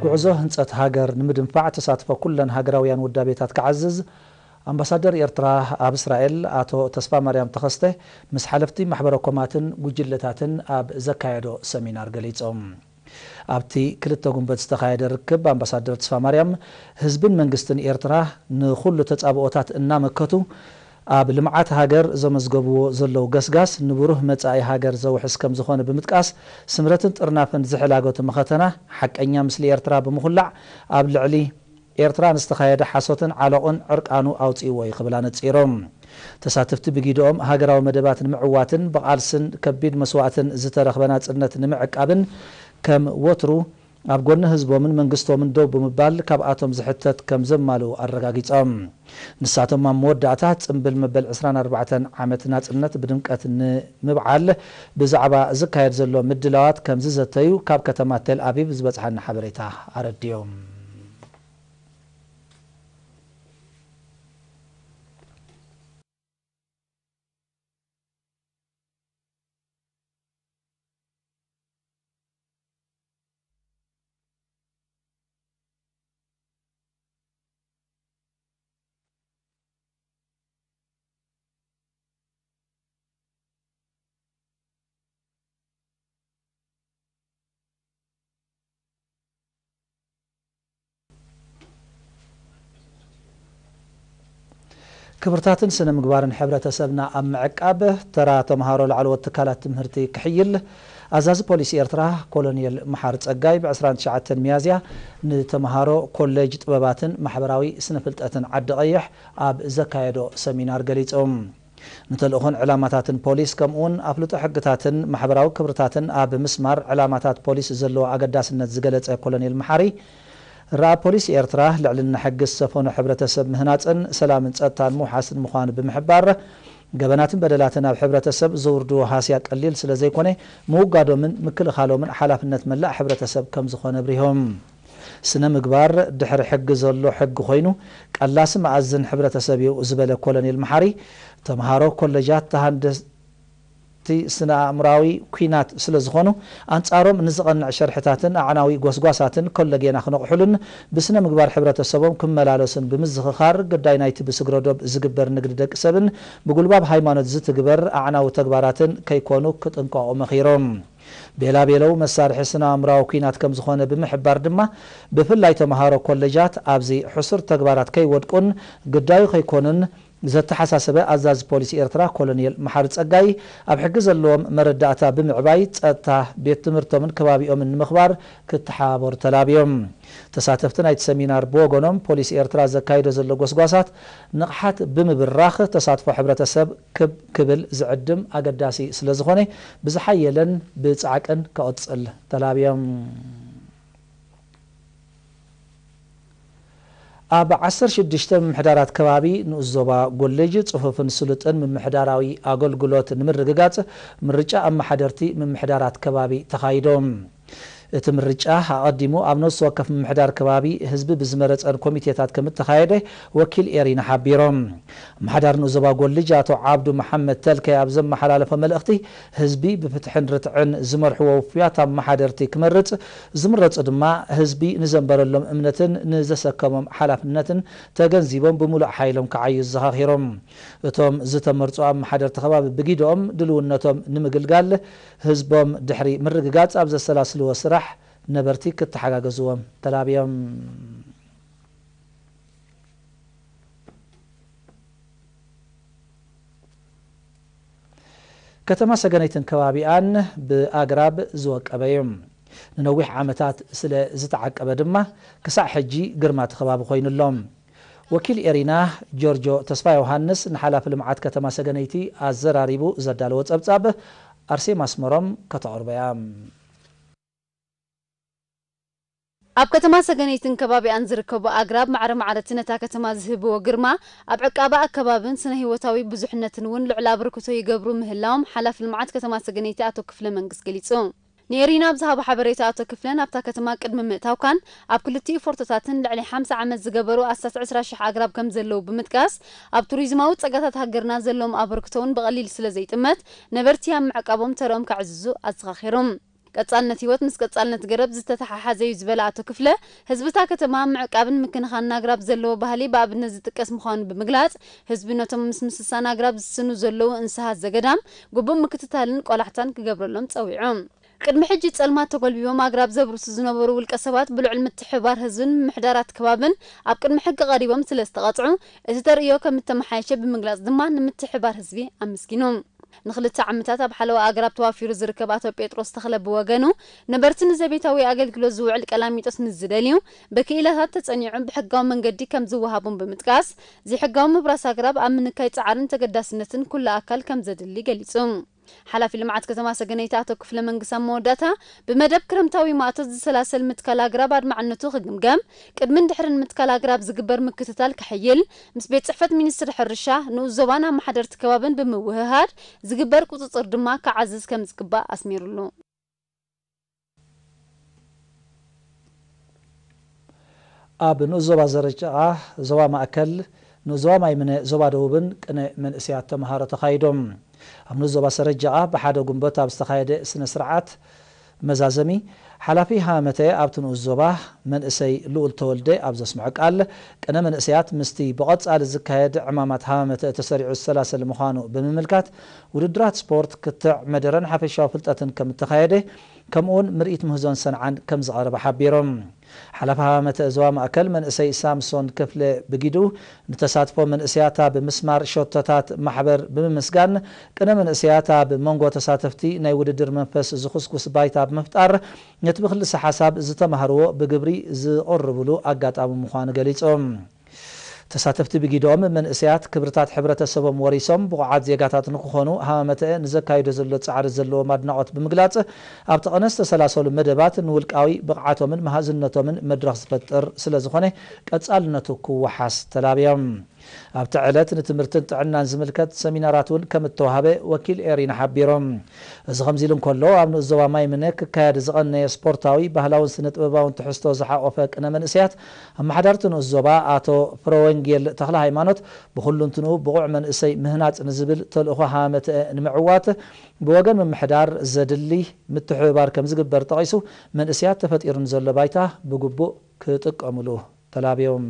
ጉዕዞ ህንጸት ሃገር ንምድንፋዕ ተሳትፎ ኩለን ሃገራውያን ውዳቤታት ክዓዝዝ ኣምባሳደር ኤርትራ ኣብ እስራኤል ኣቶ ተስፋማርያም ተኸስተ ምስ ሓለፍቲ ማሕበረ ኮማትን ጉጅለታትን ኣብ ዘካየዶ ሰሚናር ገሊጾም። ኣብቲ ክልተ ጉንበት ዝተኻየደ ርክብ ኣምባሳደር ተስፋማርያም ህዝብን መንግስትን ኤርትራ ንኹሉ ተጻብኦታት እናመከቱ ኣብ ልምዓት ሃገር ዘመዝገብዎ ዘለዉ ገስጋስ ንብሩህ መጻኢ ሃገር ዘውሕስ ከም ዝኾነ ብምጥቃስ፣ ስምረትን ጥርናፈን ዝሕላገቱ መኸተና ሓቀኛ ምስሊ ኤርትራ ብምኹላዕ ኣብ ልዕሊ ኤርትራ ንዝተኻየደ ሓሶትን ዓሎቕን ዕርቃኑ ኣውጺእዎ እዩ ክብል ኣነጺሮም። ተሳተፍቲ ብጊደኦም ሃገራዊ መደባት ንምዕዋትን ብቓልስን ከቢድ መስዋእትን ዝተረኽበ ናጽነት ንምዕቃብን ከም ወትሩ ኣብ ጎኒ ህዝቦምን መንግስቶምን ደው ብምባል ካብኣቶም ዝሕተት ከም ዘማልኡ ኣረጋጊጾም። ንሳቶም ኣብ መወዳእታ ጽምብል መበል ዕስራን ኣርባዕተን ዓመት ናጽነት ብድምቀት ንምብዓል ብዛዕባ ዝካየድ ዘሎ ምድላዋት ከም ዝዘተዩ ካብ ከተማ ቴል ኣቪቭ ዝበጽሓና ሓበሬታ ኣረድዮም። ክብርታትን ስነ ምግባርን ሕብረተሰብና ኣብ ምዕቃብ፣ ተራ ተምሃሮ ላዕለዎት ትካላት ትምህርቲ ክሕይል፣ ኣዛዚ ፖሊስ ኤርትራ ኮሎኔል መሓሪ ጸጋይ ብ ዕስራን ትሽዓተን ሚያዝያ ንተምሃሮ ኮሌጅ ጥበባትን ማሕበራዊ ስነ ፍልጠትን ዓዲ ቀይሕ ኣብ ዘካየዶ ሰሚናር ገሊጹ። ንተልእኾን ዕላማታትን ፖሊስ፣ ከምኡውን ኣፍልጦ ሕግታትን ማሕበራዊ ክብርታትን ኣብ ምስማር ዕላማታት ፖሊስ ዘለዎ ኣገዳስነት ዝገለጸ ኮሎኔል መሓሪ፣ ረኣ ፖሊስ ኤርትራ ልዕልና ሕጊ ዝሰፈኖ ሕብረተሰብ ምህናጽን ሰላምን ጸጥታን ምውሓስን ምዃኑ ብምሕባር፣ ገበናትን በደላትን ኣብ ሕብረተሰብ ዘውርድዎ ሃስያ ቀሊል ስለ ዘይኮነ፣ ምውጋዶምን ምክልኻሎምን ሓላፍነት መላእ ሕብረተሰብ ከም ዝኾነ ኣብሪሆም። ስነ ምግባር ድሕሪ ሕጊ ዘሎ ሕጊ ኮይኑ፣ ቀላሲ መኣዝን ሕብረተሰብ እዩ ዝበለ ኮሎኔል መሓሪ፣ ተምሃሮ ኮለጃት ተሃንደስቲ ስነ ኣእምራዊ ኲናት ስለ ዝኾኑ፣ ኣንጻሮም ንዝቐንዕ ሸርሕታትን ኣዕናዊ ጎስጓሳትን ኮለጌና ክነቕሑሉን ብስነ ምግባር ሕብረተሰቦም ክመላለሱን ብምዝኽኻር፣ ግዳይ ናይቲ ብስግረ ዶብ ዝግበር ንግዲ ደቂ ሰብን ብጉልባብ ሃይማኖት ዝትግበር ኣዕናዊ ተግባራትን ከይኮኑ ክጥንቀቑ መኺሮም። ቤላቤለው መሳርሒ ስነ ኣእምራዊ ኲናት ከም ዝኾነ ብምሕባር ድማ፣ ብፍላይ ተምሃሮ ኮለጃት ኣብዚ ሕሱር ተግባራት ከይወድቁን ግዳዩ ከይኮኑን ዘተሓሳሰበ ኣዛዚ ፖሊስ ኤርትራ ኮሎኔል መሓሪ ጸጋይ፣ ኣብ ሕጊ ዘለዎም መረዳእታ ብምዕባይ ጸጥታ ቤት ትምህርቶምን ከባቢኦምን ንምኽባር ክተሓባበሩ ተላብዮም። ተሳተፍቲ ናይቲ ሰሚናር ብወገኖም፣ ፖሊስ ኤርትራ ዘካይዶ ዘሎ ጎስጓሳት ንቕሓት ብምብራኽ ተሳትፎ ሕብረተሰብ ክብ ክብል ዝዕድም ኣገዳሲ ስለ ዝኾነ፣ ብዝሓየለን ብጻዕቅን ክቕጽል ተላብዮም። ኣብ ዓሰርተ ሽዱሽተ ምምሕዳራት ከባቢ ንኡስ ዞባ ጎልጅ ጽፉፍን ስሉጥን ምምሕዳራዊ ኣገልግሎት ንምርግጋጽ ምርጫ ኣመሓደርቲ ምምሕዳራት ከባቢ ተኻይዶም። እቲ ምርጫ ኣቐዲሙ ኣብ ነፍሲ ወከፍ ምምሕዳር ከባቢ ህዝቢ ብዝመረጸን ኮሚቴታት ከም እተኻየደ ወኪል ኤሪና ሓቢሮም። ኣመሓዳሪ ንኡስ ዞባ ጎልጅ ኣቶ ዓብዱ መሓመድ ተልከይ ኣብ ዘመሓላለፎ መልእኽቲ፣ ህዝቢ ብፍትሕን ርትዕን ዝመርሕዎ ውፉያት ኣመሓደርቲ ክመርጽ፣ ዝምረጹ ድማ ህዝቢ ንዘንበረሎም እምነትን ንዘሰከሞም ሓላፍነትን ተገንዚቦም ብምሉእ ሓይሎም ክዓዩ ዘኻኺሮም። እቶም ዝተመርጹ ኣመሓደርቲ ከባቢ ብጊደኦም ድልውነቶም ንምግልጋል ህዝቦም ድሕሪ ምርግጋጽ ኣብ ዘሰላስልዎ ስራሕ ነበርቲ ክተሓጋገዝዎም ተላብዮም። ከተማ ሰገነይትን ከባቢኣን ብኣግራብ ዝወቀበ እዩ። ንነዊሕ ዓመታት ስለ ዝተዓቀበ ድማ ክሳዕ ሕጂ ግርማ እቲ ከባቢ ኮይኑ ኣሎ። ወኪል ኤሪና ጆርጆ ተስፋ ዮሃንስ ንሓላፊ ልምዓት ከተማ ሰገነይቲ ኣዘራሪቡ ዘዳለዎ ጸብጻብ ኣርሴማ ኣስመሮም ከተቕርቦ እያ። ኣብ ከተማ ሰገነይትን ከባቢኣን ዝርከቡ ኣግራብ ማዕረ ማዕረ እቲ ነታ ከተማ ዝህብዎ ግርማ፣ ኣብ ዕቃባ ኣከባብን ስነ ህይወታዊ ብዙሕነትን እውን ልዑል ኣበርክቶ ይገብሩ ምህላዎም ሓላፊ ልምዓት ከተማ ሰገነይቲ ኣቶ ክፍለ መንግስ ገሊጹ። ንኤሪና ኣብ ዝሃቦ ሓበሬታ ኣቶ ክፍለ፣ ናብታ ከተማ ቅድሚ ምእታውካን ኣብ ክልቲኡ ፎርቶታትን ልዕሊ ሓምሳ ዓመት ዝገበሩ ኣስታት ዕስራ ሽሕ ኣግራብ ከም ዘለዉ ብምጥቃስ፣ ኣብ ቱሪዝማዊ ጸጋታት ሃገርና ዘለዎም ኣበርክቶ እውን ብቐሊል ስለ ዘይጥመት፣ ነበርቲ ኣብ ምዕቃቦም ተርኦም ከዕዝዙ ኣዘኻኺሮም። ቀጻልነት ህይወት ምስ ቀጻልነት ገረብ ዝተተሓሓዘ እዩ ዝበለ ኣቶ ክፍለ፣ ህዝቢ እታ ከተማ ምዕቃብን ምክንኻንን ኣግራብ ዘለዎ ባህሊ ብኣብነት ዝጥቀስ ምዃኑ ብምግላጽ፣ ህዝቢ ነቶም ምስ ምስሳን ኣግራብ ዝስኑ ዘለዉ እንስሳት ዘገዳም ግቡእ ምክትታልን ቆላሕታን ክገብረሎም ጸዊዑ። ቅድሚ ሕጂ ጸልማት ተጎልቢቦም ኣግራብ ዘብርሱ ዝነበሩ ውልቀ ሰባት ብልዑል ምትሕብባር ህዝብን ምምሕዳራት ከባብን ኣብ ቅድሚ ሕጊ ቀሪቦም ስለ ዝተቐጽዑ፣ እቲ ተርእዮ ከም እተመሓየሸ ብምግላጽ ድማ ንምትሕብባር ህዝቢ ኣመስጊኑ። ንኽልተ ዓመታት ኣብ ሓለዋ ኣግራብ ተዋፊሩ ዝርከብ ኣቶ ጴጥሮስ ተኽለ ብወገኑ፣ ነበርቲ ንዘቤታዊ ኣገልግሎት ዝውዕል ቀላሚጦስ ምስ ዝደልዩ፣ ብክኢላታት ተጸኒዑ ብሕጋዊ መንገዲ ከም ዝወሃቦም ብምጥቃስ፣ ዘይሕጋዊ ምብራስ ኣግራብ ኣብ ምንካይ ጻዕርን ተገዳስነትን ኩሉ ኣካል ከም ዘድሊ ገሊጹ። ሓላፊ ልምዓት ከተማ ሰገነይቲ ኣቶ ክፍለ መንግስት ኣብ መወዳእታ፣ ብመደብ ክረምታዊ ማእቶት ዝሰላሰል ምትካል ኣግራብ ኣድማዕነቱ ክግምገም፣ ቅድምን ድሕርን ምትካል ኣግራብ ዝግበር ምክትታል ክሕይል፣ ምስ ቤት ጽሕፈት ሚኒስትሪ ሕርሻ፣ ንኡስ ዞባን ኣመሓደርቲ ከባብን ብምውህሃድ ዝግበር ቁጽጽር ድማ ክዓዝዝ ከም ዝግባእ ኣስሚሩሉ። ኣብ ንኡስ ዞባ ዘረጃ፣ ዞባ ማእከል፣ ንኡስ ዞባ ማይምነ፣ ዞባ ደቡብን ቅነ መንእሰያት ተምሃሮ ተኻይዶም። ኣብ ንኡስ ዞባ ሰረጃ ብሓደ ጉንበት ኣብ ዝተኻየደ ስነ ስርዓት መዛዘሚ፣ ሓላፊ ሃመተ ኣብቲ ንኡስ ዞባ መንእሰይ ልኡል ተወልደ ኣብ ዘስምዖ ቃል፣ ቅነ መንእሰያት ምስቲ ብቐጻሊ ዝካየድ ዕማማት ሃመተ ተሰሪዑ ዝሰላሰል ምዃኑ ብምምልካት፣ ውድድራት ስፖርት ክትዕ መደረን ሓፈሻዊ ፍልጠትን ከም እተኻየደ፣ ከምኡውን ምርኢት ምህዞን ሰንዓን ከም ዝቐረበ ሓቢሮም። ሓላፊ ሃመተ ዞባ ማእከል መንእሰይ ሳምሶን ክፍለ ብጊዱ፣ ንተሳትፎ መንእሰያት ኣብ ምስማር ሸቶታት ማሕበር ብምምስጋን፣ ቅነ መንእሰያት ኣብ መንጎ ተሳተፍቲ ናይ ውድድር መንፈስ ዝኹስኩስ ባይታ ብምፍጣር፣ ነቲ ብክልሰ ሓሳብ ዝተማህርዎ ብግብሪ ዝቕርብሉ ኣጋጣሚ ምዃኑ ገሊጾም። ተሳተፍቲ ብጊዶም መንእሰያት ክብርታት ሕብረተሰቦም ወሪሶም ብቑዓት ዜጋታት ንክኾኑ ሃመተ ንዘካይዶ ዘሎ ጻዕሪ ዘለዎም ኣድናቖት ብምግላጽ፣ ኣብቲ ቅነ ዝተሰላሰሉ መደባት ንውልቃዊ ብቕዓቶምን መሃዝነቶምን መድረኽ ዝፈጥር ስለ ዝኾነ ቀጻልነቱ ክወሓስ ተላብዮም። ኣብቲ ዕለት ንትምህርትን ጥዕናን ዝምልከት ሰሚናራት እውን ከም እተዋህበ ወኪል ኤሪና ሓቢሮም። እዚ ከምዚ ኢሉ እንከሎ፣ ኣብ ንኡስ ዞባ ማይምነ ክካየድ ዝቐነየ ስፖርታዊ፣ ባህላውን ስነ ጥበባውን ትሕዝቶ ዝሓቖፈ ቅነ መንእሰያት፣ ኣመሓዳርቲ ንኡስ ዞባ ኣቶ ፍረወንጌል ተኽለ ሃይማኖት፣ ብኹሉ እንትንኡ ብቑዕ መንእሰይ ምህናጽ ንዝብል ተልእኾ ሃመተ ንምዕዋት፣ ብወገን ምምሕዳር ዘድሊ ምትሕብባር ከም ዝግበር ጠቒሱ፣ መንእሰያት ተፈጢሩ ንዘሎ ባይታ ብግቡእ ክጥቀምሉ ተላብዮም።